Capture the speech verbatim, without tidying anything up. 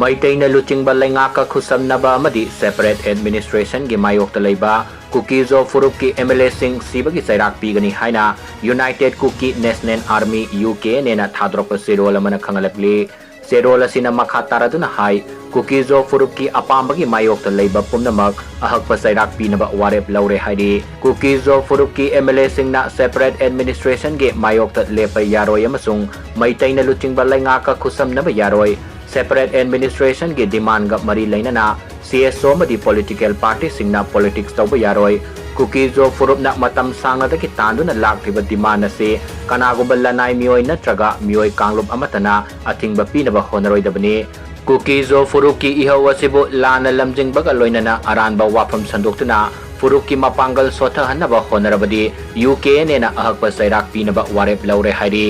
ꯃꯩꯇꯩꯅ ꯂꯨꯆꯤꯡꯕ ꯂꯩꯉꯥꯛꯀ ꯈꯨꯠꯁꯝꯅꯕ ꯑꯃꯗꯤ separate administration ꯒꯤ ꯃꯥꯌꯣꯛꯇ ꯂꯩꯕ ꯀꯨꯀꯤ-ꯖꯣ ꯐꯨꯔꯨꯞꯀꯤ M L A ꯁꯤꯡ ꯁꯤꯕꯒꯤ ꯆꯩꯔꯥꯛ ꯄꯤꯒꯅꯤ ꯍꯥꯏꯅ United Kuki National Army, U K N A ꯅ ꯊꯥꯗꯣꯔꯛꯄ ꯆꯦꯔꯣꯜ ꯑꯃꯅ ꯈꯪꯍꯜꯂꯛꯂꯤ꯫ ꯆꯦꯔꯣꯜ ꯑꯁꯤꯅ ꯃꯈꯥ ꯇꯥꯔꯗꯨꯅ ꯍꯥꯏ, ꯀꯨꯀꯤ-ꯖꯣ ꯐꯨꯔꯨꯞꯀꯤ ꯑꯄꯥꯝꯕꯒꯤ ꯃꯥꯌꯣꯛꯇ ꯂꯩꯕ ꯄꯨꯝꯅꯃꯛ ꯑꯍꯛꯄ ꯆꯩꯔꯥꯛ ꯄꯤꯅꯕ ꯋꯥꯔꯦꯞ ꯂꯧꯔꯦ ꯍꯥꯏꯔꯤ꯫ ꯀꯨꯀꯤ-ꯖꯣ ꯐꯨꯔꯨꯞꯀꯤ M L A ꯁꯤꯡꯅ separate administration ꯒꯤ ꯃꯥꯌꯣꯛꯇ ꯂꯦꯞꯄ ꯌꯥꯔꯣꯏ ꯑꯃꯁꯨꯡ ꯃꯩꯇꯩꯅ ꯂꯨꯆꯤꯡꯕ ꯂꯩꯉꯥꯛꯀ ꯈꯨꯠꯁꯝꯅꯕ ꯌꯥꯔꯣꯏ꯫ Separate administration ꯒꯤ demand ꯒ ꯃꯔꯤ ꯂꯩꯅꯅ C S O ꯑꯃꯗꯤ political party ꯁꯤꯡꯅ politics ꯇꯧꯕ ꯌꯥꯔꯣꯏ꯫ ꯀꯨꯀꯤ-ꯖꯣ ꯐꯨꯔꯨꯞꯅ ꯃꯇꯝ ꯁꯥꯡꯅꯗꯒꯤ ꯇꯥꯟꯗꯨꯅ ꯂꯥꯛꯂꯤꯕ demand ꯑꯁꯤ ꯀꯅꯥꯒꯨꯝꯕ ꯂꯅꯥꯏ ꯃꯤꯑꯣꯏ ꯅꯠꯇ꯭ꯔꯒ ꯃꯤꯑꯣꯏ ꯀꯥꯡꯂꯨꯞ ꯑꯃꯠꯇꯅ ꯑꯊꯤꯡꯕ ꯄꯤꯅꯕ ꯍꯣꯠꯅꯔꯣꯏꯗꯕꯅꯤ꯫ ꯀꯨꯀꯤ-ꯖꯣ ꯐꯨꯔꯨꯞꯀꯤ ꯏꯍꯧ ꯑꯁꯤꯕꯨ ꯂꯥꯟꯅ ꯂꯝꯖꯤꯡꯕꯒ ꯂꯣꯏꯅꯅ ꯑꯔꯥꯟꯕ ꯋꯥꯐꯝ ꯁꯟꯗꯣꯛꯇꯨꯅ ꯐꯨꯔꯨꯞꯀꯤ ꯃꯄꯥꯡꯒꯜ ꯁꯣꯠꯊꯍꯟꯅꯕ ꯍꯣꯠꯅꯔꯕꯗꯤ U K N A ꯅ ꯑꯍꯛꯄ ꯆꯩꯔꯥꯛ ꯄꯤꯅꯕ ꯋꯥꯔꯦꯞ ꯂꯧꯔꯦ ꯍꯥꯏꯔꯤ꯫